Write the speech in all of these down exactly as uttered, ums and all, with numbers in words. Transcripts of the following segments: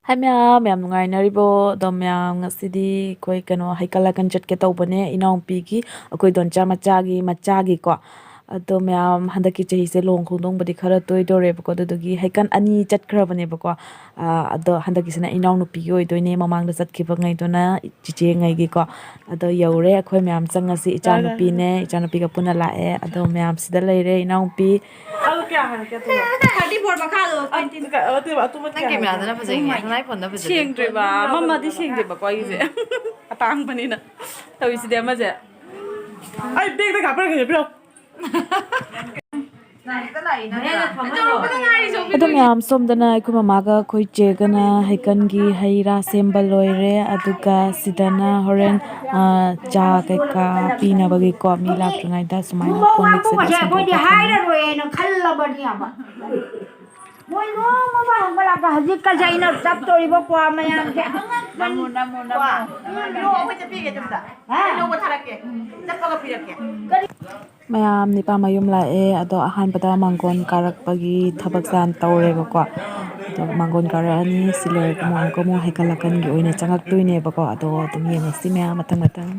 ꯍꯥꯏ ꯃꯌꯥꯝ, ꯃꯌꯥꯝ ꯅꯨꯡꯉꯥꯏꯅꯔꯤꯕꯣ? ꯑꯗꯣ ꯃꯌꯥꯝ, ꯉꯁꯤꯗꯤ ꯑꯩꯈꯣꯏ ꯀꯩꯅꯣ, ꯍꯩꯀꯠ ꯂꯥꯀꯟ ꯆꯠꯀꯦ ꯇꯧꯕꯅꯦ, ꯏꯅꯥꯎꯅꯨꯄꯤꯒꯤ, ꯑꯩꯈꯣꯏ ꯗꯣꯟꯆꯥ ꯃꯆꯥꯒꯤ, ꯃꯆꯥꯒꯤꯀꯣ꯫ ꯑꯗꯣ ꯃꯌꯥꯝ, ꯍꯟꯗꯛꯀꯤ ꯆꯍꯤꯁꯦ ꯂꯨꯍꯣꯡ ꯈꯣꯡꯗꯣꯡꯕꯗꯤ ꯈꯔ ꯇꯣꯏꯗꯣꯔꯦꯕꯀꯣ, ꯑꯗꯨꯗꯨꯒꯤ ꯍꯩꯀꯟ ꯑꯅꯤ ꯆꯠꯈ꯭ꯔꯕꯅꯦꯕꯀꯣ꯫ ꯑꯥ, ꯑꯗꯣ ꯍꯟꯗꯛꯀꯤꯁꯤꯅ ꯏꯅꯥꯎꯅꯨꯄꯤꯒꯤ ꯑꯣꯏꯗꯣꯏꯅꯦ, ꯃꯃꯥꯡꯗ ꯆꯠꯈꯤꯕꯉꯩꯗꯨꯅ ꯆꯤꯆꯦꯉꯩꯒꯤꯀꯣ꯫ ꯑꯗꯣ ꯌꯧꯔꯦ, ꯑꯩꯈꯣꯏ ꯃꯌꯥꯝ ꯆꯪꯉꯁꯤ꯫ ꯏꯆꯥꯅꯨꯄꯤꯅꯦ, ꯏꯆꯥꯅꯨꯄꯤꯒ ꯄꯨꯟꯅ ꯂꯥꯛꯑꯦ꯫ ꯑꯗꯣ ꯃꯌꯥꯝ ꯁꯤꯗ ꯂꯩꯔꯦ, ꯏꯅꯥꯎꯅꯨꯄꯤ꯫ ꯑꯗꯨ ꯀꯌꯥ ꯍꯥꯏꯔꯛꯀꯦ ꯑꯗꯨꯒ? Thirty four ꯃꯈꯥꯗꯣ, twenty. ꯑꯗꯨꯒ, ꯑꯗꯨꯒ ꯑꯇꯣꯞꯄ ꯅꯪ ꯀꯌꯥ ꯀꯦꯃꯦꯔꯥꯗꯅ ꯍꯥꯏꯔꯛꯀꯦ? ꯐꯖꯩꯅꯦ, ꯅꯪ iPhone ꯗ ꯐꯖꯩ꯫ ꯁꯦꯡꯗ꯭ꯔꯤꯕ, ꯑꯃꯗꯤ ꯁꯦꯡꯗꯦꯕꯀꯣ ꯑꯩꯒꯤꯁꯦ꯫ ꯑꯇꯥꯡꯕꯅꯤꯅ꯫ ꯇꯧꯔꯤꯁꯤꯗꯤ ꯑꯃꯁꯦ꯫ ꯑꯩ ꯕꯦꯒꯇ ꯀꯥꯞꯄꯤꯔꯛꯀꯦ, ꯄꯤꯔꯛꯑꯣ꯫ ꯑꯗꯣ ꯃꯌꯥꯝ, ꯁꯣꯝꯗꯅ ꯑꯩꯈꯣꯏ ꯃꯃꯥꯒ ꯑꯩꯈꯣꯏ ꯆꯦꯒꯅ ꯍꯩꯀꯟꯒꯤ ꯍꯩ ꯔꯥ ꯁꯦꯝꯕ ꯂꯣꯏꯔꯦ꯫ ꯑꯗꯨꯒ ꯁꯤꯗꯅ ꯍꯣꯔꯦꯟ, ꯑ, ꯆꯥ ꯀꯩꯀꯥ ꯄꯤꯅꯕꯒꯤꯀꯣ, ꯃꯤ ꯂꯥꯛꯇ꯭ꯔꯤꯉꯩꯗ ꯁꯨꯃꯥꯏꯅ ꯀꯣꯜ ꯂꯤꯛꯁꯤꯗ ꯁꯦꯡꯗꯣꯛꯑ ꯊꯝꯃꯦ꯫ ꯃꯣꯏ ꯅꯣꯡꯃ ꯍꯪꯕ ꯂꯥꯛꯄ ꯍꯧꯖꯤꯛꯀꯁꯦ ꯑꯩꯅ ꯆꯠꯇꯣꯔꯤꯕ ꯀ꯭ꯋꯥ ꯃꯌꯥꯝꯁꯦ꯫ ꯅꯝꯃꯣ, ꯅꯝꯃꯣ, ꯅꯝꯃꯣ꯫ ꯍꯥ? ꯃꯌꯥꯝ ꯅꯤꯄꯥ ꯃꯌꯨꯝ ꯂꯥꯛꯑꯦ꯫ ꯑꯗꯣ ꯑꯍꯥꯟꯕꯗ ꯃꯥꯡꯒꯣꯟ ꯀꯥꯔꯛꯄꯒꯤ ꯊꯕꯛꯁꯦ ꯍꯥꯟꯅ ꯇꯧꯔꯦꯕꯀꯣ꯫ ꯑꯗꯣ ꯃꯥꯡꯒꯣꯟ ꯀꯥꯔꯛꯑꯅꯤ, ꯁꯤ ꯂꯣꯏꯔꯒ ꯑꯃꯨꯛ, ꯑꯃꯨꯛꯀ ꯑꯃꯨꯛ ꯍꯩꯀꯠ ꯂꯥꯀꯟꯒꯤ ꯑꯣꯏꯅ ꯆꯪꯉꯛꯇꯣꯏꯅꯦꯕꯀꯣ꯫ ꯑꯗꯣ ꯑꯗꯨꯝ ꯌꯦꯡꯉꯁꯤ ꯃꯌꯥꯝ ꯃꯊꯪ ꯃꯊꯪ꯫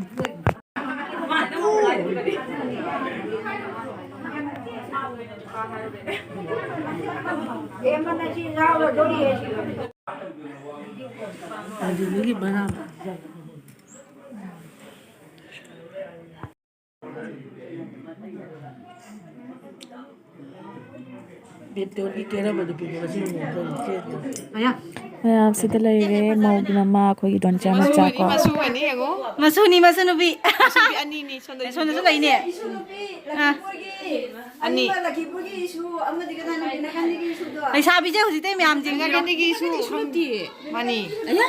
ꯕꯦꯇꯣꯟꯒꯤ ꯀꯦꯔꯝꯕꯗꯨ ꯄꯤꯕꯤꯌꯨ, ꯉꯁꯤ ꯅꯣꯡꯃ ꯆꯦꯟꯗꯦ꯫ ꯑꯌꯥ꯫ ꯃꯌꯥꯝ ꯁꯤꯗ ꯂꯩꯔꯦ, ꯃꯧꯒꯤ ꯃꯃꯥ, ꯑꯩꯈꯣꯏꯒꯤ ꯏꯗꯣꯟꯆꯥ ꯃꯆꯥ ꯀꯣ꯫ ꯃꯁꯨꯅꯤ, ꯃꯁꯨ ꯑꯣꯏꯅꯤ, ꯌꯦꯡꯉꯣ꯫ ꯃꯁꯨꯅꯤ, ꯃꯁꯨ ꯅꯨꯄꯤ꯫ ꯃꯁꯨ ꯅꯨꯄꯤ ꯑꯅꯤꯅꯤ, ꯁꯣꯝꯗ ꯁꯣꯝꯗꯁꯨ ꯂꯩꯅꯦ꯫ ꯏꯁꯨ ꯅꯨꯄꯤ ꯑꯥ꯫ ꯂꯛꯈꯤꯄꯨꯔꯒꯤ, ꯑꯅꯤ꯫ ꯑꯅꯤꯃ ꯂꯛꯈꯤꯄꯨꯔꯒꯤ ꯏꯁꯨ, ꯑꯃꯗꯤ ꯀꯅꯥꯅꯣ? ꯅꯥꯀꯟꯗꯒꯤ ꯏꯁꯨꯗꯣ꯫ ꯂꯩꯁꯥꯕꯤꯁꯦ ꯍꯧꯖꯤꯛꯇꯩ ꯃꯌꯥꯝ ꯆꯦꯟꯈ꯭ꯔꯦ꯫ ꯅꯥꯀꯟꯗꯒꯤ ꯏꯁꯨ꯫ ꯏꯁꯨ ꯅꯠꯇꯤꯌꯦ꯫ ꯃꯥꯅꯤ꯫ ꯑꯌꯥ꯫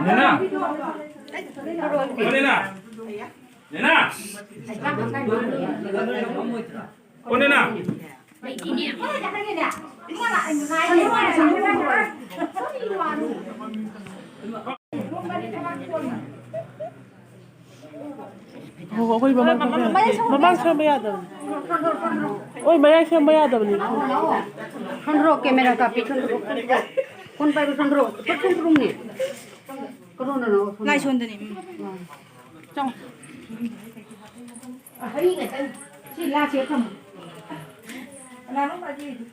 ꯅꯦꯅꯥ! ꯑꯣ, ꯅꯦꯅꯥ! ꯅꯦꯅꯥ! ꯑꯣ, ꯅꯦꯅꯥ! ꯍꯣ, ꯍꯣ, ꯑꯩꯈꯣꯏ ꯃꯃꯥꯡ ꯊꯣꯛꯄ ꯌꯥꯗꯦ꯫ ꯃꯃꯥꯡ ꯁꯦꯝꯕ ꯌꯥꯗꯕꯅꯤ꯫ ꯑꯣꯏ, ꯃꯌꯥꯏ ꯁꯦꯝꯕ ꯌꯥꯗꯕꯅꯤ꯫ ꯁꯣꯟꯗ꯭ꯔꯣ, ꯀꯦꯃꯦꯔꯥ ꯀꯥꯞꯄꯤ, ꯁꯣꯟꯗ꯭ꯔꯣ꯫ ꯀꯣꯟ ꯄꯥꯏꯕ ꯁꯣꯟꯗ꯭ꯔꯣ꯫ ꯐꯠ ꯁꯣꯟꯗ꯭ꯔꯣꯅꯦ꯫ ꯀꯔꯣꯅꯅꯣ, ꯁꯣꯟꯗ꯭ꯔꯣ꯫ ꯂꯥꯏꯁꯣꯟꯗꯅꯤ꯫ ꯎꯝ꯫ ꯆꯪꯉꯣ꯫ ꯍꯩ ꯉꯥꯛꯇꯪ꯫ ꯁꯤ ꯂꯥꯁꯦ ꯊꯝꯃꯨ꯫ ꯀꯅꯥꯅꯣ ꯄꯥꯏꯕꯤꯔꯤꯗꯨ?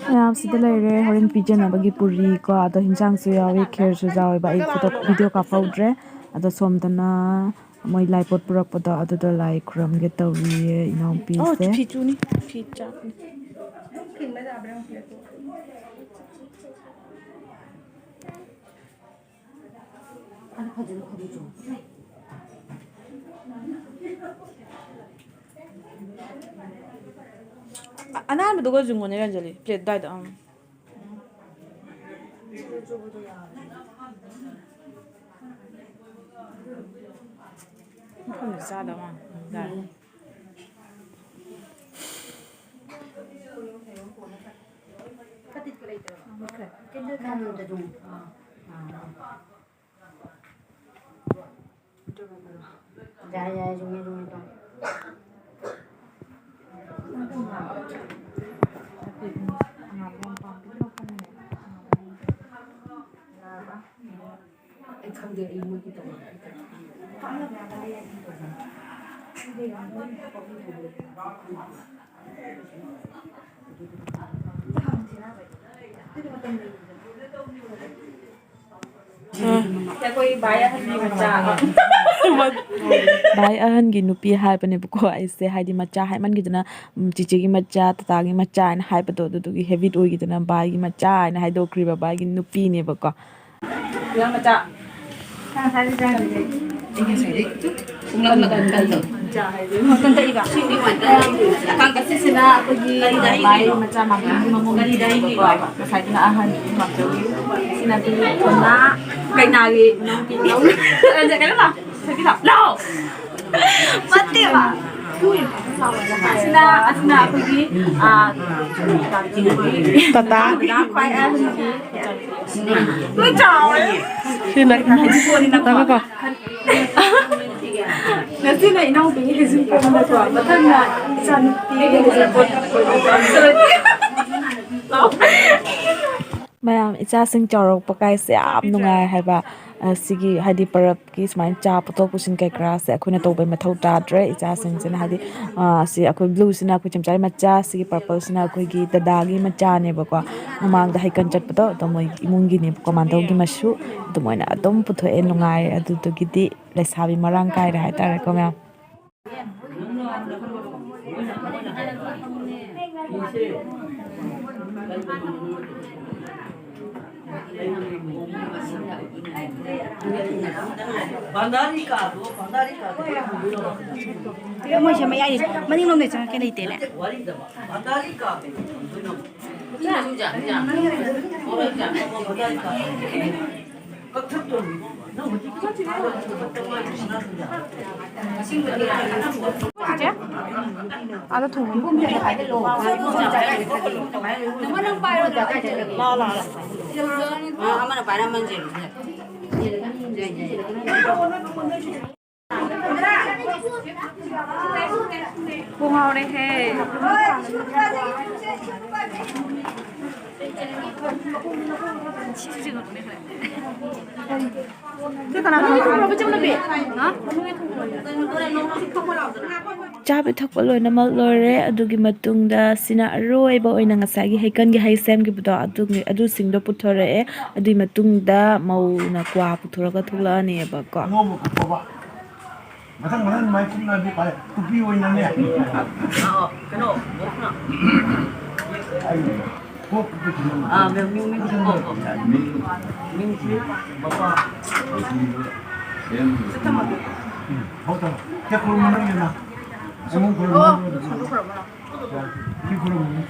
ꯃꯌꯥꯝ ꯁꯤꯗ ꯂꯩꯔꯦ꯫ ꯍꯣꯔꯦꯟ ꯄꯤꯖꯅꯕꯒꯤ ꯄꯨꯔꯤ ꯀꯣ, ꯑꯗꯣ ꯍꯤꯟꯖꯥꯡꯁꯨ ꯌꯥꯎꯋꯦ, ꯈꯦꯔꯁꯨ ꯌꯥꯎꯋꯦꯕ꯫ ꯑꯩ ꯐꯣꯇꯣ, ꯚꯤꯗꯤꯑꯣ ꯀꯥꯞꯍꯧꯗ꯭ꯔꯦ꯫ ꯑꯗꯣ ꯁꯣꯝꯗꯅ ꯃꯣꯏ ꯂꯥꯏ ꯄꯣꯠ ꯄꯨꯔꯛꯄꯗꯣ, ꯑꯗꯨꯗꯣ ꯂꯥꯏ ꯈꯨꯔꯨꯝꯒꯦ ꯇꯧꯔꯤꯌꯦ, ꯑꯣ, ꯏꯅꯥꯎꯄꯤꯁꯦ꯫ ꯐꯤ ꯆꯨꯅꯤ, ꯐꯤ ꯆꯥꯛꯅꯤ꯫ ꯑ-, ꯑꯅꯥꯟꯕꯗꯨꯒ ꯌꯨꯡꯉꯨꯅꯦ, ꯔꯟꯖꯂꯤ, ꯄ꯭ꯂꯦꯠ ꯑꯗꯥꯏꯗ, ꯑꯪ꯫ ꯃꯐꯝꯗꯤ ꯆꯥꯗꯕ ꯃꯥꯜꯂꯦ꯫ ꯌꯥꯔꯦ꯫ ꯌꯥꯏ, ꯌꯥꯏ, ꯌꯨꯡꯉꯦ, ꯌꯨꯡꯉꯦ ꯇꯧ꯫ ꯑꯩ ꯈꯪꯗꯦ, ꯑꯩ ꯃꯣꯏꯒꯤ ꯇꯧꯕ꯫ ꯑꯩꯈꯣꯏ ꯚꯥꯏ ꯑꯍꯟꯒꯤ ꯃꯆꯥ꯫ ꯚꯥꯏ ꯑꯍꯟꯒꯤ ꯅꯨꯄꯤ ꯍꯥꯏꯕꯅꯦꯕꯀꯣ ꯑꯩꯁꯦ, ꯍꯥꯏꯗꯤ ꯃꯆꯥ ꯍꯥꯏꯃꯟꯈꯤꯗꯅ, ꯎꯝ, ꯆꯤꯆꯦꯒꯤ ꯃꯆꯥ, ꯇꯥꯇꯥꯒꯤ ꯃꯆꯥ ꯍꯥꯏꯅ ꯍꯥꯏꯕꯗꯣ, ꯑꯗꯨꯗꯨꯒꯤ ꯍꯦꯕꯤꯠ ꯑꯣꯏꯈꯤꯗꯅ ꯚꯥꯏꯒꯤ ꯃꯆꯥ ꯍꯥꯏꯅ ꯍꯥꯏꯗꯣꯛꯈ꯭ꯔꯤꯕ, ꯚꯥꯏꯒꯤ ꯅꯨꯄꯤꯅꯦꯕꯀꯣ꯫ ꯑꯉꯥꯡ ꯃꯆꯥ꯫ ꯑꯩ ꯉꯁꯥꯏꯗꯩ ꯆꯥꯗ꯭ꯔꯤꯁꯦ꯫ ꯄꯨꯡꯂꯪ ꯂꯪ ꯀꯟꯗꯣ꯫ ꯃꯇꯟ ꯇꯛꯏꯕ꯫ ꯀꯥꯡꯀꯛꯁꯤꯁꯤꯅ ꯑꯩꯈꯣꯏꯒꯤ ꯃꯥꯏ ꯃꯆꯥ ꯃꯥꯡꯈꯤꯕꯒꯤ ꯃꯃꯣꯟꯒꯤꯅꯦꯕꯀꯣ꯫ ꯉꯁꯥꯏꯗꯨꯅ ꯑꯍꯟ ꯃꯥꯡꯖꯧꯋꯤ꯫ ꯁꯤꯅ ꯑꯩꯈꯣꯏꯒꯤ ꯀꯣꯝꯂꯥ ꯀꯩꯅꯥꯒꯤ ꯏꯅꯥꯎꯄꯤ ꯏꯅꯥꯎ-, ꯀꯩꯅꯣ ꯂꯥꯎ꯫ ꯁꯤꯗꯤ ꯂꯥꯎ꯫ ꯂꯥꯎ꯫ ꯅꯠꯇꯦꯕ꯫ ꯁꯤꯅ, ꯑꯁꯤꯅ ꯑꯩꯈꯣꯏꯒꯤ, ꯑꯥ, ꯇꯥꯇꯥ꯫ ꯇꯥꯇꯥ ꯈ꯭ꯋꯥꯏ ꯑꯍꯟꯒꯤ ꯂꯣꯏ ꯆꯥꯎꯔꯦ꯫ ꯁꯤꯅ ꯉꯥꯏꯈꯣꯀꯣ꯫ ꯉꯁꯤꯅ ꯏꯅꯥꯎꯄꯤꯒꯤ ꯍꯩꯖꯤꯡꯄꯣꯠꯅꯤꯅꯀꯣ, ꯃꯊꯪꯅ ꯏꯆꯥꯅꯨꯄꯤꯒꯤ ꯍꯩꯖꯤꯡꯄꯣꯠ ꯑꯣꯏꯅ ꯇꯧꯔꯁꯤ꯫ ꯃꯌꯥꯝ, ꯏꯆꯥꯁꯤꯡ ꯆꯥꯎꯔꯛꯄ ꯀꯥꯏꯁꯦ ꯌꯥꯝ ꯅꯨꯡꯉꯥꯏ ꯍꯥꯏꯕ꯫ ꯑ, ꯁꯤꯒꯤ, ꯍꯥꯏꯗꯤ, ꯄꯔꯕꯀꯤ ꯁꯨꯃꯥꯏꯅ ꯆꯥ ꯄꯨꯊꯣꯛ ꯄꯨꯁꯤꯟ ꯀꯩ ꯀꯔꯥꯁꯦ ꯑꯩꯈꯣꯏꯅ ꯇꯧꯕꯩ ꯃꯊꯧ ꯇꯥꯗ꯭ꯔꯦ꯫ ꯏꯆꯥꯁꯤꯡꯁꯤꯅ, ꯍꯥꯏꯗꯤ, ꯑ, ꯁꯤ ꯑꯩꯈꯣꯏ ꯕ꯭ꯂꯨꯁꯤꯅ ꯑꯩꯈꯣꯏ ꯆꯦꯝꯆꯥꯒꯤ ꯃꯆꯥ, ꯁꯤꯒꯤ ꯄꯔꯄꯜꯁꯤꯅ ꯑꯩꯈꯣꯏꯒꯤ ꯗꯗꯥꯒꯤ ꯃꯆꯥꯅꯦꯕꯀꯣ꯫ ꯃꯃꯥꯡꯗ ꯍꯩꯀꯟ ꯆꯠꯄꯗꯣ, ꯑꯗꯣ ꯃꯣꯏ ꯏꯃꯨꯡꯒꯤꯅꯦꯕꯀꯣ, ꯃꯥꯟꯗꯧꯒꯤ ꯃꯁꯨ꯫ ꯑꯗꯨꯃꯥꯏꯅ ꯑꯗꯨꯝ ꯄꯨꯊꯣꯛꯑꯦ, ꯅꯨꯡꯉꯥꯏꯔꯦ꯫ ꯑꯗꯨꯗꯨꯒꯤꯗꯤ ꯂꯩꯁꯥꯕꯤ ꯃꯔꯥꯡ ꯀꯥꯏꯔꯦ ꯍꯥꯏꯇꯥꯔꯦꯀꯣ, ꯃꯌꯥꯝ꯫ ꯃꯣꯏꯁꯦ ꯃꯌꯥꯏ ꯃꯅꯤꯡꯂꯣꯝꯗꯩ ꯆꯪꯉꯛꯀꯦ ꯂꯩꯇꯦꯅꯦ꯫ ꯆꯤꯆꯦ? ꯑꯥꯗ ꯊꯣꯡꯉꯤ꯫ ꯂꯥꯛꯑꯣ, ꯂꯥꯛꯑꯣ, ꯂꯥꯛꯑꯣ꯫ ꯑꯃꯅ ꯄꯥꯏꯔꯝꯃꯟꯁꯦ꯫ ꯄꯨꯡ ꯍꯧꯔꯦꯍꯦ꯫ ꯆꯥꯕ ꯊꯛꯄ ꯂꯣꯏꯅꯃꯛ ꯂꯣꯏꯔꯦ꯫ ꯑꯗꯨꯒꯤ ꯃꯇꯨꯡꯗ ꯁꯤꯅ ꯑꯔꯣꯏꯕ ꯑꯣꯏꯅ ꯉꯁꯥꯏꯒꯤ ꯍꯩꯀꯟꯒꯤ ꯍꯩ ꯁꯦꯝꯈꯤꯕꯗꯣ, ꯑꯗꯨꯒꯤ, ꯑꯗꯨꯁꯤꯡꯗꯣ ꯄꯨꯊꯣꯔꯛꯑꯦ꯫ ꯑꯗꯨꯒꯤ ꯃꯇꯨꯡꯗ ꯃꯧꯅ ꯀ꯭ꯋꯥ ꯄꯨꯊꯣꯔꯒ ꯊꯣꯛꯂꯛꯑꯅꯦꯕꯀꯣ꯫ ꯑꯉꯧꯕ ꯄꯨꯊꯣꯛꯄ꯫ ꯃꯊꯪ ꯃꯊꯪ ꯑꯗꯨꯃꯥꯏꯅ ꯀꯨꯞꯅꯗꯤ ꯐꯔꯦ꯫ ꯇꯨꯄꯤ ꯑꯣꯏꯅꯅꯦ꯫ ꯑꯥ, ꯀꯩꯅꯣ, ꯕꯣꯛꯁꯅ꯫ ꯑꯥ, ꯃꯤꯡ, ꯃꯤꯡ, ꯃꯤꯡ, ꯃꯤꯡ, ꯃꯤꯡ, ꯃꯤꯡ, ꯃꯤꯡꯁꯤ ꯃꯄꯥ꯫ ꯆꯠꯊꯝꯃꯒꯦ꯫ ꯎꯝ, ꯍꯣꯏ, ꯇꯥꯃꯣ꯫ ꯁꯦ, ꯈꯨꯔꯨꯝꯃꯣ ꯅꯪꯒꯤꯅ꯫ ꯑꯩꯉꯣꯟꯗ ꯈꯨꯔꯨꯝꯃꯣ꯫ ꯑꯣ, ꯁꯟꯗꯣꯛꯈ꯭ꯔꯕ? ꯁꯤ ꯈꯨꯔꯨꯝꯃꯣ꯫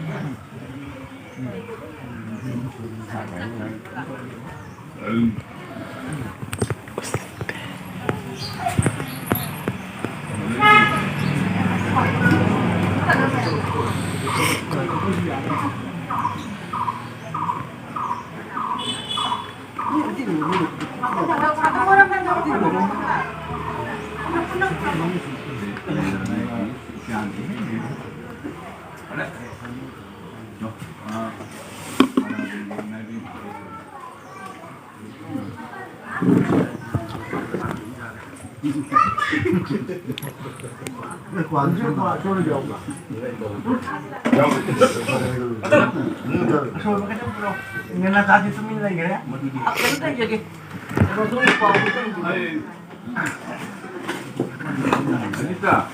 ꯑꯅꯤꯇꯥ꯫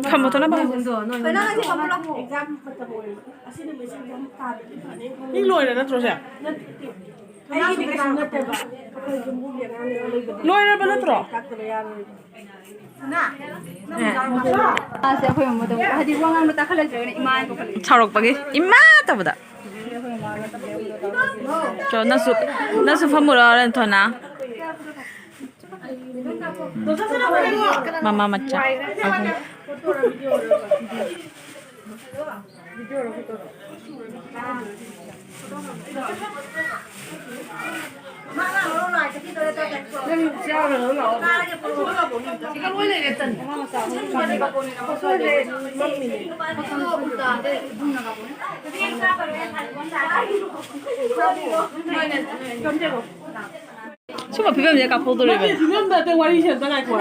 ꯈꯝꯕ ꯊꯣꯛꯅꯕ ꯍꯥꯏꯌꯨ꯫ ꯊꯣꯏꯅ ꯅꯪꯁꯦ ꯈꯝꯕ ꯂꯥꯎ꯫ ꯃꯤ ꯂꯣꯏꯔꯦ ꯅꯠꯇ꯭ꯔꯣ ꯁꯦ? ꯂꯣꯏꯔꯕ ꯅꯠꯇ꯭ꯔꯣ? ꯃꯥꯁꯦ ꯑꯩꯈꯣꯏ ꯃꯃꯥꯗ ꯍꯥꯏꯗꯤ ꯋꯥ ꯉꯥꯡꯕ ꯇꯥꯈꯠꯂꯛꯇ꯭ꯔꯒꯅ ꯏꯃꯥ ꯍꯥꯏꯅ ꯀꯧꯈꯠꯂꯛꯏ꯫ ꯁꯥꯎꯔꯛꯄꯒꯤ ꯏꯃꯥ ꯇꯧꯕꯗ꯫ ꯆꯣ, ꯅꯪꯁꯨ, ꯅꯪꯁꯨ ꯐꯝꯃꯨꯔꯣ, ꯔꯟꯊꯣꯅꯥ꯫ ꯃꯃꯥ ꯃꯆꯥ ꯑꯍꯨꯝ꯫ ꯁꯨꯝꯕ ꯐꯤꯕꯝꯁꯤꯗ ꯀꯥꯞꯊꯣꯛꯇꯣꯔꯤꯕꯅꯤ꯫ ꯐꯤꯕꯝꯗ ꯑꯇꯩ ꯋꯥꯔꯤ ꯁꯥꯟꯅꯗ ꯉꯥꯏꯈꯣ꯫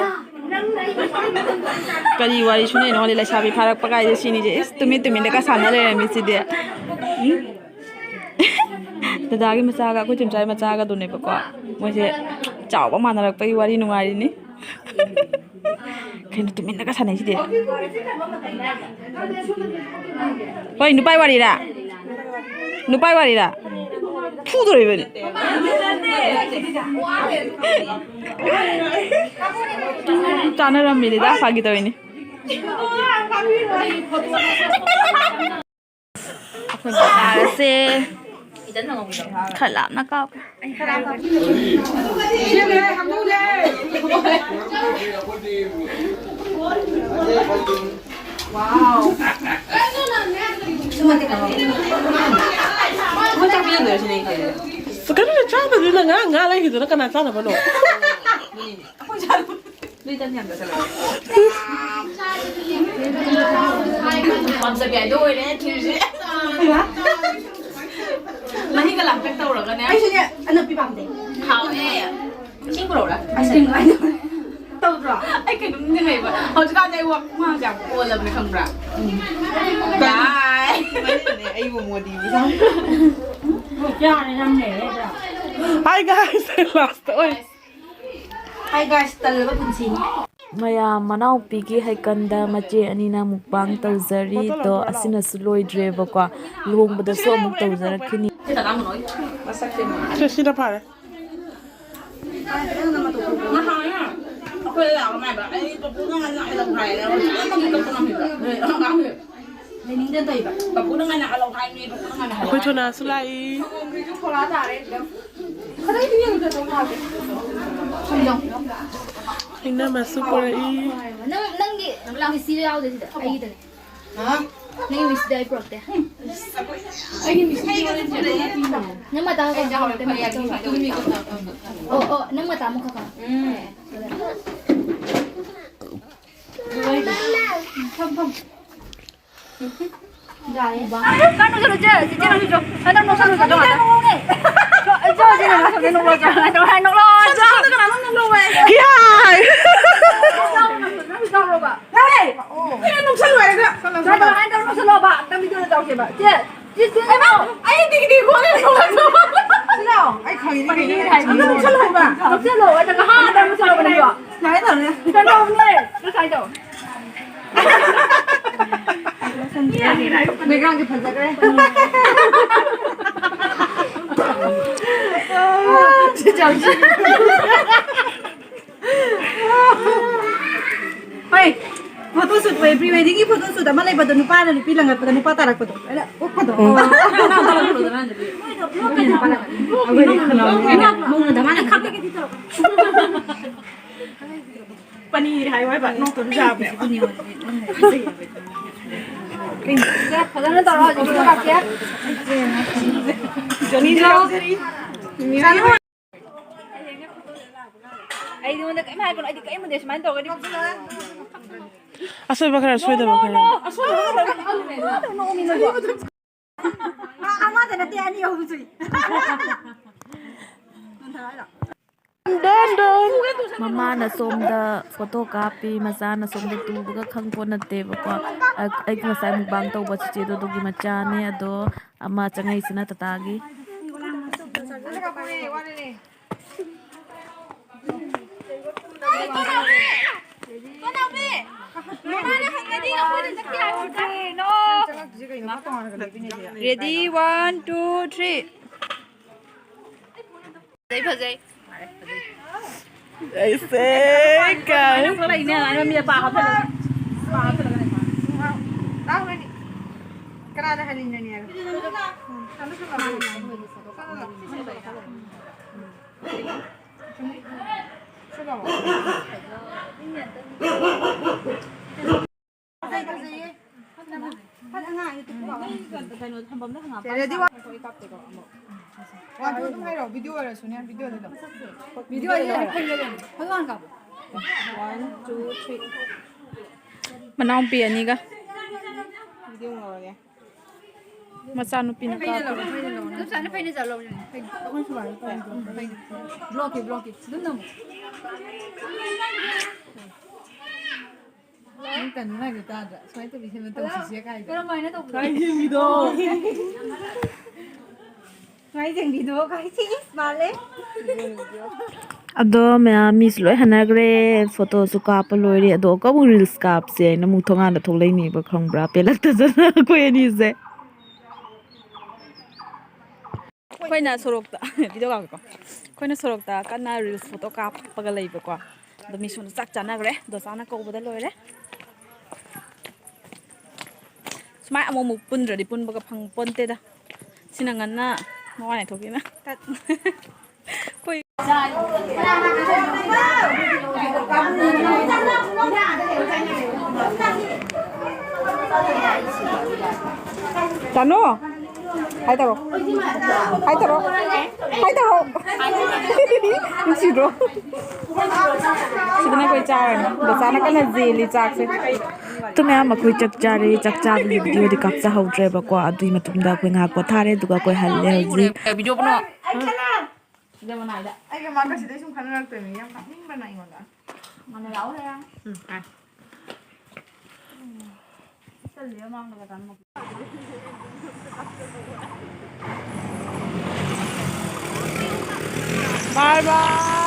ꯀꯔꯤ ꯋꯥꯔꯤ ꯁꯨꯅꯩꯅꯣ ꯈꯪꯗꯦ, ꯂꯩꯁꯥꯕꯤ ꯐꯥꯔꯛꯄ ꯀꯥꯏꯁꯦ ꯁꯤꯅꯤꯁꯦ꯫ ꯏꯁ, ꯇꯨꯃꯤꯟ ꯇꯨꯃꯤꯟꯗꯒ ꯁꯥꯟꯅ ꯂꯩꯔꯝꯃꯤꯁꯤꯗꯤ꯫ ꯎꯝ? ꯗꯗꯥꯒꯤ ꯃꯆꯥꯒ ꯑꯩꯈꯣꯏ ꯆꯦꯝꯆꯥꯒꯤ ꯃꯆꯥꯒꯗꯨꯅꯦꯕꯀꯣ꯫ ꯃꯣꯏꯁꯦ ꯆꯥꯎꯕ ꯃꯥꯟꯅꯔꯛꯄꯒꯤ ꯋꯥꯔꯤ ꯅꯨꯡꯉꯥꯏꯔꯤꯅꯤ꯫ ꯀꯩꯅꯣ ꯇꯨꯃꯤꯟꯅꯒ ꯁꯥꯟꯅꯩꯁꯤꯗꯤ? ꯍꯣꯏ, ꯅꯨꯄꯥꯏ ꯋꯥꯔꯤꯔꯥ? ꯅꯨꯄꯥꯏ ꯋꯥꯔꯤꯔꯥ? ꯐꯨꯗꯣꯔꯤꯕꯅꯤ꯫ ꯆꯥꯅꯔꯝꯃꯤꯅꯤꯗ, ꯐꯥꯒꯤ ꯇꯧꯔꯤꯅꯤ꯫ ꯑꯩꯈꯣꯏ ꯕꯖꯥꯔꯁꯦ ꯈꯔ ꯂꯥꯞꯅ ꯀꯥꯎꯈ꯭ꯔꯦ꯫ ꯀꯩꯅꯣꯅꯦ, ꯆꯥꯗꯕꯗꯨꯅ ꯉꯔꯥꯡ ꯉꯥ ꯂꯩꯈꯤꯗꯨꯅ ꯀꯅꯥ ꯆꯥꯅꯕꯅꯣ? ꯄꯥꯝꯖꯕꯤ ꯍꯥꯏꯗꯣ ꯑꯣꯏꯔꯦ ꯊꯤꯔꯤꯁꯦ꯫ ꯃꯍꯤꯒ ꯂꯥꯡꯇꯛ ꯇꯧꯔꯒꯅꯦ꯫ ꯑꯩꯁꯨꯅꯦ ꯑꯅꯞꯄꯤ ꯄꯥꯝꯗꯦ꯫ ꯍꯥꯎꯅꯦ꯫ ꯏꯁꯤꯡ ꯄꯨꯔꯛꯎꯔꯥ? ꯑꯥꯏꯁ ꯀ꯭ꯔꯤꯝ ꯀꯥꯏꯅ ꯇꯧꯗ꯭ꯔꯣ? ꯑꯩ ꯀꯩꯅꯣꯝ ꯅꯤꯡꯁꯤꯡꯉꯛꯏꯕ꯫ ꯍꯧꯖꯤꯛꯀꯥꯟꯁꯦ ꯑꯩ ꯋꯥ-, ꯋꯥꯁꯦ ꯌꯥꯝ ꯑꯣꯜꯂꯕꯅꯦ ꯈꯪꯕ꯭ꯔꯥ? ꯌꯥꯏ꯫ ꯑꯩꯕꯨ ꯃꯣꯗꯤꯕꯨ ꯁꯥ-, ꯌꯥꯔꯦ, ꯌꯥꯝ ꯂꯩꯔꯦ꯫ Hi guys, last ꯑꯣꯏ꯫ Hi guys, ꯇꯜꯂꯕ ꯄꯨꯟꯁꯤꯅꯤ꯫ ꯃꯌꯥꯝ ꯃꯅꯥꯎꯄꯤꯒꯤ ꯍꯩꯀꯟꯗ ꯃꯆꯦ ꯑꯅꯤꯅ ꯃꯨꯛꯕꯥꯡ ꯇꯧꯖꯔꯤꯗꯣ, ꯑꯁꯤꯅꯁꯨ ꯂꯣꯏꯗ꯭ꯔꯦꯕꯀꯣ, ꯂꯨꯍꯣꯡꯕꯗꯁꯨ ꯑꯃꯨꯛ ꯇꯧꯖꯔꯛꯈꯤꯅꯤ꯫ ꯁꯦ, ꯁꯤꯅ ꯐꯔꯦ꯫ ꯄꯥꯕꯨꯡꯅ ꯉꯟꯅ ꯍꯜꯂꯛꯑꯣ ꯍꯥꯏꯕꯅꯦ, ꯄꯥꯕꯨꯡꯅ ꯉꯟꯅ ꯍꯜꯂꯛꯑꯣ꯫ ꯑꯩꯈꯣꯏ ꯊꯣꯅꯥꯁꯨ ꯂꯥꯛꯏ꯫ ꯁꯪꯒꯣꯝꯒꯤꯁꯨ ꯈꯣꯂꯥ ꯇꯥꯔꯦ꯫ ꯈꯔꯗꯤ ꯌꯦꯡꯉꯨꯗ ꯇꯧ ꯃꯥꯜꯂꯦ꯫ ꯁꯨꯝ ꯌꯦꯡꯉꯨ꯫ ꯏꯅꯝꯃꯁꯨ ꯄꯨꯔꯛꯏ꯫ ꯅꯪ, ꯅꯪꯒꯤ ꯃꯤꯁꯤꯗꯣ ꯌꯥꯎꯗꯦ ꯁꯤꯗ, ꯑꯩꯒꯤꯗꯅꯦ꯫ ꯍꯥ? ꯅꯪꯒꯤ ꯃꯤꯁꯤꯗꯤ ꯑꯩ ꯄꯨꯔꯛꯇꯦ꯫ ꯑꯩꯒꯤ ꯃꯤꯁꯤꯗꯤ ꯅꯪ ꯃꯇꯥ ꯑꯃ ꯈꯛ ꯄꯨꯔꯛꯇꯦ꯫ ꯑꯣ, ꯑꯣ, ꯅꯪ ꯃꯇꯥ ꯑꯃꯈꯛ ꯈꯛ꯫ ꯎꯝ꯫ ꯐꯝ, ꯐꯝ꯫ ꯀꯥꯟ ꯅꯣꯛꯁꯜꯂꯨ, ꯆꯦ, ꯆꯦ, ꯆꯦ, ꯅꯪꯁꯨ ꯆꯣ꯫ ꯍꯟꯗꯛ ꯅꯣꯛꯁꯜꯂꯨ, ꯆꯣ, ꯆꯣ, ꯆꯣ꯫ ꯆꯣ, ꯆꯣ, ꯆꯦ, ꯅꯣꯛꯁꯜꯂꯨ, ꯅꯣꯛꯂꯣ, ꯆꯣ꯫ ꯅꯣꯛꯂꯣ, ꯅꯣꯛꯂꯣ, ꯆꯣ꯫ ꯀꯅꯥꯅꯣ ꯅꯣꯛꯂꯣ ꯍꯥꯏ? ꯀꯤꯌꯥꯏ! ꯅꯪꯁꯨ ꯆꯥꯎꯔꯣꯕ꯫ ꯍꯦ! ꯀꯩꯅꯣ ꯅꯣꯛꯁꯜꯂꯨ ꯍꯥꯏꯔꯒ? ꯆꯣ, ꯆꯣ, ꯍꯟꯗꯛ ꯅꯣꯛꯁꯜꯂꯣꯕ꯫ ꯅꯪ ꯚꯤꯗꯤꯑꯣꯗ ꯆꯥꯎꯁꯦꯕ꯫ ꯆꯦ, ꯆꯦ, ꯆꯦ, ꯍꯩꯃꯥ! ꯑꯩ ꯗꯤꯒꯗꯤ ꯈꯣꯡꯉꯦ, ꯅꯣꯛꯂꯣ, ꯆꯣ꯫ ꯁꯤ ꯂꯥꯎ, ꯑꯩ ꯈꯪꯉꯤꯅꯤ ꯀꯩꯅꯣ꯫ ꯄꯅꯤꯔ ꯍꯥꯏꯕ꯫ ꯅꯪ ꯅꯣꯛꯁꯜꯂꯨ ꯍꯥꯏꯕ꯫ ꯅꯣꯛꯁꯜꯂꯣ, ꯑꯗꯨꯒ ꯍꯥ, ꯍꯥ, ꯅꯣꯛꯁꯜꯂꯣ, ꯅꯪꯁꯨ꯫ ꯁꯨꯃꯥꯏꯅ ꯇꯧꯅꯦ꯫ ꯁꯨꯃꯥꯏꯅ ꯇꯧꯅꯦ꯫ ꯉꯁꯥꯏꯗꯣ꯫ ꯕꯦꯛꯒ꯭ꯔꯥꯎꯟꯗꯤ ꯐꯖꯈ꯭ꯔꯦ꯫ ꯍꯣꯏ, ꯐꯣꯇꯣ ꯁꯨꯠ ꯑꯣꯏ, ꯄ꯭ꯔꯤ ꯋꯦꯗꯤꯡꯒꯤ ꯐꯣꯇꯣ ꯁꯨꯠ ꯑꯃ ꯂꯩꯕꯗꯣ, ꯅꯨꯄꯥꯅ ꯅꯨꯄꯤ ꯂꯪꯉꯛꯄꯗ ꯅꯨꯄꯥ ꯇꯥꯔꯛꯄꯗꯣ, ꯑꯩꯅ ꯑꯣꯛꯄꯗꯣ꯫ ꯎꯝ꯫ ꯄꯅꯤꯔ ꯍꯥꯏꯌꯣ ꯍꯥꯏꯕ, ꯅꯣꯛꯇꯕꯁꯨ ꯌꯥꯕꯅꯦꯕ꯫ ꯐꯖꯅ ꯇꯧꯔꯣ, ꯍꯧꯖꯤꯛ ꯐꯣꯇꯣ ꯀꯥꯞꯀꯦ꯫ ꯖꯣꯅꯤꯁꯨ ꯌꯥꯎꯖꯔꯤ꯫ ꯑꯩ ꯅꯉꯣꯟꯗ ꯀꯔꯤꯝ ꯍꯥꯏꯒꯅꯨ, ꯑꯩꯗꯤ ꯀꯔꯤꯝ ꯍꯥꯏꯗꯦ, ꯁꯨꯃꯥꯏꯅ ꯇꯧꯔꯒꯗꯤ꯫ ꯑꯁꯣꯏꯕ ꯈꯔ, ꯁꯣꯏꯗꯕ ꯈꯔ꯫ ꯑꯁꯣꯏꯕ ꯈꯔ꯫ ꯑꯃꯗ ꯅꯠꯇꯦ, ꯑꯅꯤ ꯑꯍꯨꯝ ꯁꯨꯏ꯫ ꯗꯟ, ꯗꯟ꯫ ꯃꯃꯥꯅ ꯁꯣꯝꯗ ꯐꯣꯇꯣ ꯀꯥꯞꯄꯤ, ꯃꯆꯥꯅ ꯁꯣꯝꯗ ꯇꯨꯕꯒ ꯈꯪꯄꯣꯠ ꯅꯠꯇꯦꯕꯀꯣ꯫ ꯑ-, ꯑꯩꯒꯤ ꯉꯁꯥꯏ ꯃꯨꯛꯕꯥꯡ ꯇꯧꯕ ꯆꯤꯆꯦꯗꯣ ꯑꯗꯨꯒꯤ ꯃꯆꯥꯅꯦ꯫ ꯑꯗꯣ ꯑꯃ ꯆꯪꯉꯛꯏꯁꯤꯅ ꯇꯇꯥꯒꯤ꯫ Ready, one, two, three. ꯐꯖꯩ, ꯐꯖꯩ꯫ ꯑꯩꯁꯦ ꯀꯥꯏ꯫ ꯃꯤ ꯄꯥ ꯍꯥꯞꯆꯜꯂꯒ, ꯄꯥ ꯍꯥꯞꯆꯜꯂꯒꯅꯦ꯫ ꯐꯖꯩ, ꯐꯖꯩꯌꯦ꯫ ꯐꯖꯅ ꯉꯥꯡꯉꯦ, ꯇꯨꯄꯤ ꯂꯥꯎ꯫ ꯀꯩꯅꯣ ꯊꯝꯐꯝꯗ ꯍꯪꯉꯛꯑꯣ꯫ Ready one. ꯑꯩꯈꯣꯏ ꯀꯥꯞꯇꯦꯀꯣ ꯑꯃꯨꯛ꯫ ꯋꯥꯟ, ꯇꯨ ꯑꯗꯨꯝ ꯍꯥꯏꯔꯛꯑꯣ, ꯚꯤꯗꯤꯑꯣ ꯑꯣꯏꯔꯁꯨꯅꯦ, ꯚꯤꯗꯤꯑꯣꯗꯤ ꯑꯗꯨꯝ꯫ ꯚꯤꯗꯤꯑꯣꯗꯤ ꯌꯥꯔꯦ, ꯐꯖꯅ ꯀꯥꯞꯄꯣ꯫ One, two, three. ꯃꯅꯥꯎꯄꯤ ꯑꯅꯤꯒ꯫ ꯚꯤꯗꯤꯑꯣ ꯉꯧꯔꯒꯦ꯫ ꯃꯆꯥꯅꯨꯄꯤꯅ ꯐꯩꯅ ꯀꯥꯞꯄꯤ꯫ ꯂꯧꯔꯣ, ꯐꯩꯅ ꯂꯧꯔꯣ꯫ ꯑꯗꯨꯝ ꯁꯨꯃꯥꯏꯅ ꯐꯩꯅ ꯆꯠꯂꯣ꯫ ꯐꯩꯅ꯫ ꯕ꯭ꯂꯣꯛꯀꯤ, ꯕ꯭ꯂꯣꯛꯀꯤ꯫ ꯑꯗꯨꯝ ꯅꯝꯃꯣ꯫ ꯅꯪ ꯇꯟꯕ ꯃꯥꯜꯂꯦ ꯇꯥꯗ꯭ꯔꯥ? ꯁꯨꯃꯥꯏꯅ ꯇꯧꯕꯤ ꯁꯦꯝꯕ ꯇꯧꯁꯤꯁꯦ ꯀꯥꯏꯗ? ꯀꯔꯝꯍꯥꯏꯅ ꯇꯧꯕꯅꯣ? ꯀꯥꯏ ꯌꯦꯡꯕꯤꯗꯣ? ꯁꯨꯃꯥꯏꯅ ꯌꯦꯡꯕꯤꯗꯣ ꯀꯥꯏ? ꯁꯤ ꯏꯁ ꯃꯥꯜꯂꯦ꯫ ꯑꯗꯣ ꯃꯌꯥꯝ ꯃꯤꯁꯨ ꯂꯣꯏ ꯍꯟꯅꯈ꯭ꯔꯦ, ꯐꯣꯇꯣꯁꯨ ꯀꯥꯞꯄ ꯂꯣꯏꯔꯦ꯫ ꯑꯗꯣ ꯑꯃꯨꯛ ꯔꯤꯜꯁ ꯀꯥꯞꯁꯦ ꯍꯥꯏꯅ ꯑꯃꯨꯛ ꯊꯣꯡꯒꯥꯟꯗ ꯊꯣꯛꯂꯛꯏꯅꯦꯕ, ꯈꯪꯕ꯭ꯔꯥ? ꯄꯦꯜꯂꯛꯇꯗꯅ ꯑꯩꯈꯣꯏ ꯑꯅꯤꯁꯦ꯫ ꯑꯩꯈꯣꯏꯅ ꯁꯣꯔꯣꯛꯇ ꯚꯤꯗꯤꯑꯣ ꯀꯥꯞꯀꯦꯀꯣ꯫ ꯑꯩꯈꯣꯏꯅ ꯁꯣꯔꯣꯛꯇ ꯀꯟꯅ ꯔꯤꯜꯁ ꯐꯣꯇꯣ ꯀꯥꯞꯄꯒ ꯂꯩꯕꯀꯣ꯫ ꯑꯗꯣ ꯃꯤ ꯁꯣꯝꯗ ꯆꯥꯛ ꯆꯥꯅꯈ꯭ꯔꯦ꯫ ꯗꯣꯁꯥꯅ ꯀꯧꯕꯗ ꯂꯣꯏꯔꯦ꯫ ꯁꯨꯃꯥꯏ ꯑꯃꯨꯛ ꯑꯃꯨꯛ ꯄꯨꯟꯗ꯭ꯔꯗꯤ ꯄꯨꯟꯕꯒ ꯐꯪ ꯄꯣꯟꯇꯦꯗ꯫ ꯁꯤꯅ ꯉꯟꯅ ꯃꯋꯥ ꯅꯥꯏꯊꯣꯛꯈꯤꯅ꯫ ꯑꯩꯈꯣꯏ ꯇꯥꯅꯣ꯫ ꯍꯥꯏ ꯇꯧꯔꯣ꯫ ꯍꯥꯏ ꯇꯧꯔꯣ꯫ ꯍꯥꯏ ꯇꯧꯔꯣ꯫ ꯅꯨꯡꯁꯤꯗ꯭ꯔꯣ? ꯁꯤꯗꯅ ꯑꯩꯈꯣꯏ ꯆꯥꯔꯅꯤ꯫ ꯗꯣꯁꯥꯅ ꯀꯟꯅ ꯖꯦꯜꯂꯤ ꯆꯥꯛꯁꯦ꯫ ꯑꯗꯨ ꯃꯌꯥꯝ ꯑꯩꯈꯣꯏ ꯆꯥꯛ ꯆꯥꯔꯦ꯫ ꯆꯥꯛ ꯆꯥꯕꯒꯤ ꯚꯤꯗꯤꯑꯣꯗꯤ ꯀꯥꯞꯆꯍꯧꯗ꯭ꯔꯦꯕꯀꯣ꯫ ꯑꯗꯨꯒꯤ ꯃꯇꯨꯡꯗ ꯑꯩꯈꯣꯏ ꯉꯥꯏꯍꯥꯛ ꯄꯣꯊꯥꯔꯦ, ꯑꯗꯨꯒ ꯑꯩꯈꯣꯏ ꯍꯜꯂꯦ ꯍꯧꯖꯤꯛ꯫ ꯚꯤꯗꯤꯑꯣ ꯄꯨꯅꯣ꯫ ꯁꯤꯗ ꯃꯅꯥꯏꯗ꯫ ꯑꯩꯒ ꯃꯥꯒ ꯁꯤꯗꯩ ꯁꯨꯝ ꯈꯟꯅꯔꯛꯇꯣꯏꯅꯤ꯫ ꯌꯥꯝ ꯀꯥꯞꯅꯤꯡꯕꯅ ꯑꯩꯉꯣꯟꯗ꯫ ꯃꯥꯅ ꯂꯥꯛꯑꯣ ꯍꯥꯏꯔ꯫ ꯎꯝ, ꯍꯥꯏ꯫ ꯆꯠꯂꯦ ꯃꯥꯡꯗꯒ ꯆꯪꯕ꯫ ꯕꯥꯏ ꯕꯥꯏ꯫